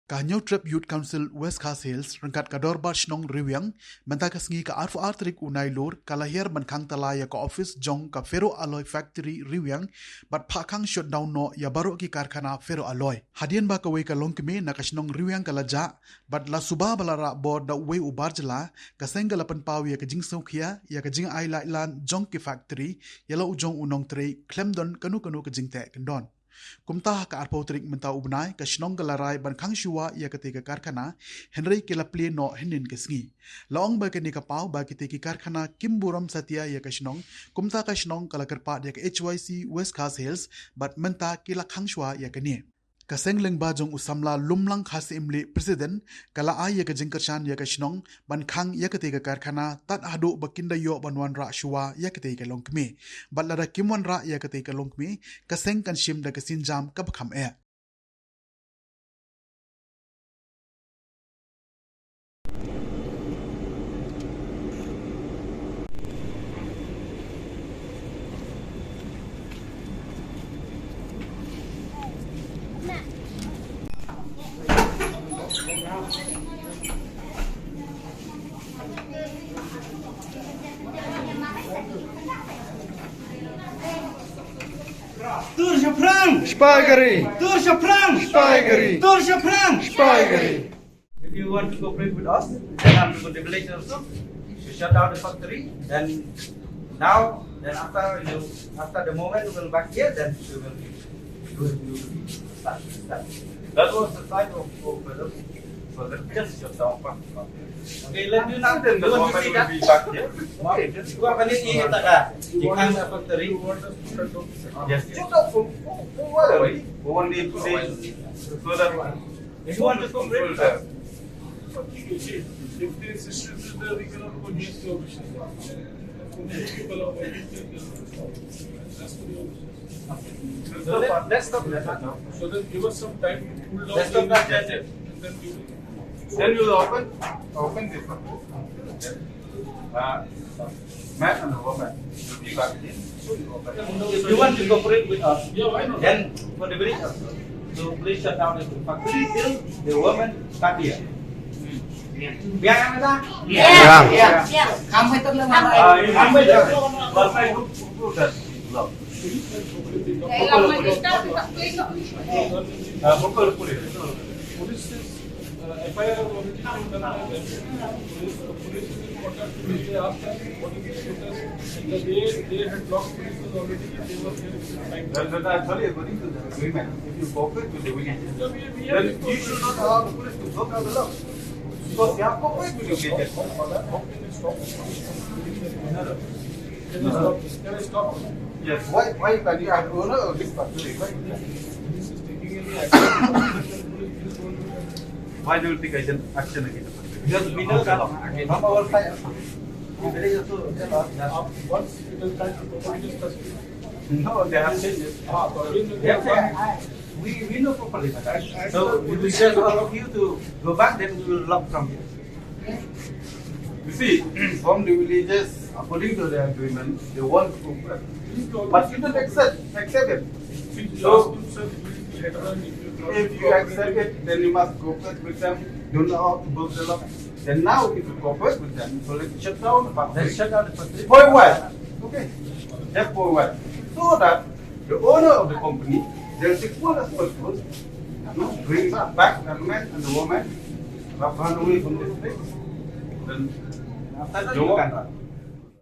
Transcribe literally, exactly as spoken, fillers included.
Ka Hynñiewtrep Youth Council West Khasi Hills ryngkat ka Dorbar Shnong Riwiang mynta ka sngi ka arphew ar tarik u Nailur ka la hiar ban khang tala ïa ka office jong ka Ferro Alloy Factory Riwiang bad phah khang shutdown noh ïa baroh ki karkhana Ferro Alloy. Hadien ba kawei ka longkmie na ka shnong Riwiang ka la jah bad la suba ba la rah bor da uwei u bar jylla, ka seng ka la pynpaw ïa ka jingsngewkhia ïa ka jingai laitlan jong ki factory ïa la u jong u nongtrei khlem don kano kano ka jingteh kyndon. Kumta ha ka arphew tarik mynta u bnai ka shnong ka la rai ban khang shuwa ïa katei ka karkhana, hynrei ki la plie noh hynnin ka sngi. La ong ba kane ka paw ba kitei ki karkhana kim burom satia ïa ka shnong, kumta ka shnong ka la kyrpad ïa ka H Y C West Khasi Hills bad mynta ki la khang shuwa ïa kane. Ka seng lyngba jong u samla Lumlang Khasi Imlieh, President, ka la ai ïa ka jingkyrshan ïa ka shnong ban khang ïa katei ka karkhana tad haduh ba kin da ïoh ban wanrah shuwa ïa katei ka longkmie. Bad lada kim wanrah ïa katei ka longkmie, ka seng kan shim da ka sienjam kaba kham eh. Tur shaphrang! Sipai ka ri! Tur shaphrang! Sipai ka ri! Tur shaphrang! Sipai ka ri! If you want to cooperate with us, then after the village also, you shut down the factory, then now, then after you, after the moment you will back here, then you will, you will, you will start, start. That was the site of, of, uh, for the just shut down factory. Okay, let me now, then the government will be back here. Okay, just go up and eat at that. You can't have a factory. Yes, shut down for, for, for a while, for one day, two days, so that If you want to cooperate, sir. You see, if there is issues with the, we cannot go against the officials. Only people are working with the, that's the officials. So let, let's stop that now. So then give us some time to cool down. Let's stop that. And then we will. Then you will open, open this one. Uh, man and woman will be back in. If you want to cooperate with us, yeah, why not? Then for the village also. So please shut down the factory till the woman start here. Yeah. Yeah, yeah, yeah. Yeah. Yeah. Come with them. Uh, you come with them. Last night, who, who, who does love? Uh, local police. Police is, uh, F I R has already been done by them. Police, the police is in contact with them. They asked them what is the status. The day they had blocked police was already, they were there in time. Well, but actually, according to the agreement, if you cooperate with the village, then you should not allow the police to go down the law. Because they have cooperated with your village. How can you stop? No, no. Can I stop? Yes, why, why can't you have owner of this factory? Why? This is taking any action. Why do you take action, action against the factory? Because we know that from our side, we very also tell us that once it is time to properly discuss. No, they have changed it. Ah, so we know, yes, I, I, we, we know properly, madam. So we will just ask you to go back, then we will lock from here. You see, from the villages, according to the agreement, they want to, but you don't accept, accept it. So, if you accept it, then you must cooperate with them. You know how to build the law. Then now, if you cooperate with them, so let's shut down the factory. Let's shut down the factory. For a while. Okay. Just for a while. So that the owner of the company, they'll take full responsibility to bring back the man and the woman who have run away from this place. Then after that, you can run.